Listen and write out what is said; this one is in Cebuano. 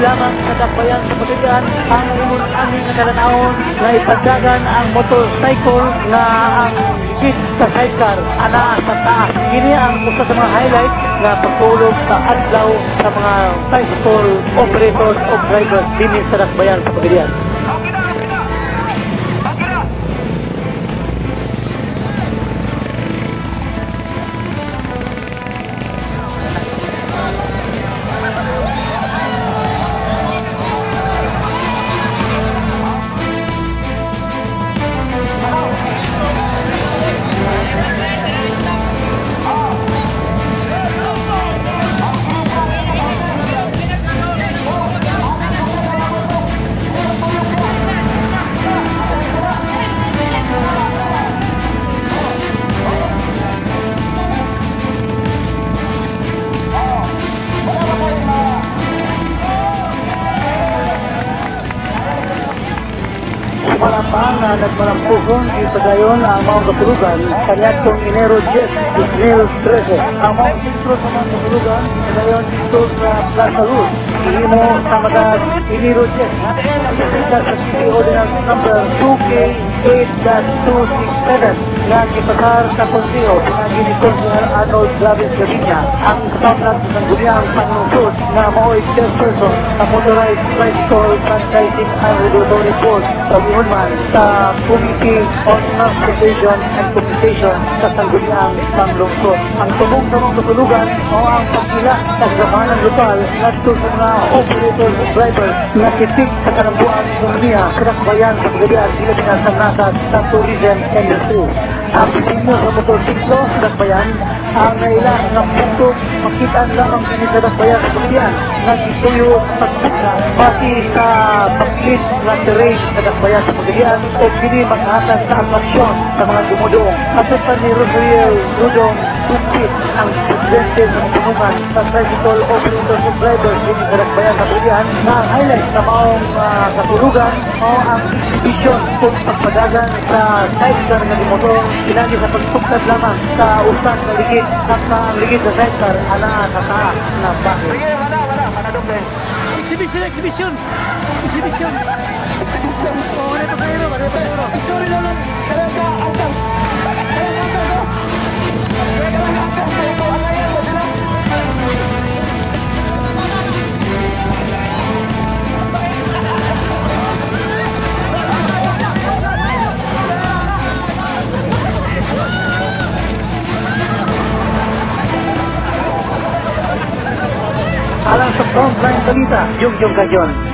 lamang sa Dakbayan sa Pagadian ang ingon ani nga talan-awon nga ipandagan ang motorcycle nga ang ligid sa sidecar ana sa taas. Kini ang usa sa mga highlight nga pagtulog sa adlaw sa mga tricycle operators o drivers dinhi sa Dakbayan sa Pagadian. Okay na, okay na. Okay na. Wala pa nga nagmalampuson ipadayon ang maong katulugan kaniadtong Enero 10, 2013. Ang maong sentro sa maong katulugan padayon dito sa Plaza Luz. Ihimo sa matag Enero 10. Sa City Ordinance Number 2K8-267 nga gipasar sa konseho pinagi ni Consular Arnold Glavins Gaviña, ang soundtrack sa Sangguniang Panglungsod nga mao'y chairperson sa Motorized Tricycle Franchising and Regulatory Board sa ingon man sa Committee on Transportation and Communication sa Sangguniang Panglungsod. Ang tumong sa mga katulugan o ang pagkila sa gamanan lokal ngadto sa mga operators and drivers nga kitik sa kalambuan ekonomiya sa Dakbayan sa Pagadian, ilabi na sa nasad sa tourism industry. Ang pagpimo sa motorsiklo sa Dakbayan ang naila nga punto makita lamang kini sa Dakbayan sa Pagadian nga gituyo sa pagpugna pati sa paglit nga terrain sa Dakbayan sa Pagadian o kini maghatag sa atraksyon sa mga dumudoong. Matod pa ni Rosariel Dudong Tupit, ang presidente sa Punungan sa Tricycle Operators and Drivers dinhi sa Dakbayan sa Pagadian, na ang highlight sa maong katulugan o ang exhibition kung pagpadagan sa sidecar nga motor pinagi sa pagtugtad lamang sa usa ka ligid sa ang ligid sa sidecar anaa sa taas na bakit. Sige, wala, wala. Manadong din. Exhibition, exhibition! Exhibition! Exhibition! Oh, ano pa kayo? Ano pa kayo? Sorry na lang. Kaya ka, angkas. Kaya ka, angkas, oh. Kaya ka lang, angkas. Kaya ko, angayan mo sila. Alang sa Frontline Balita, Yung Yung Kajon.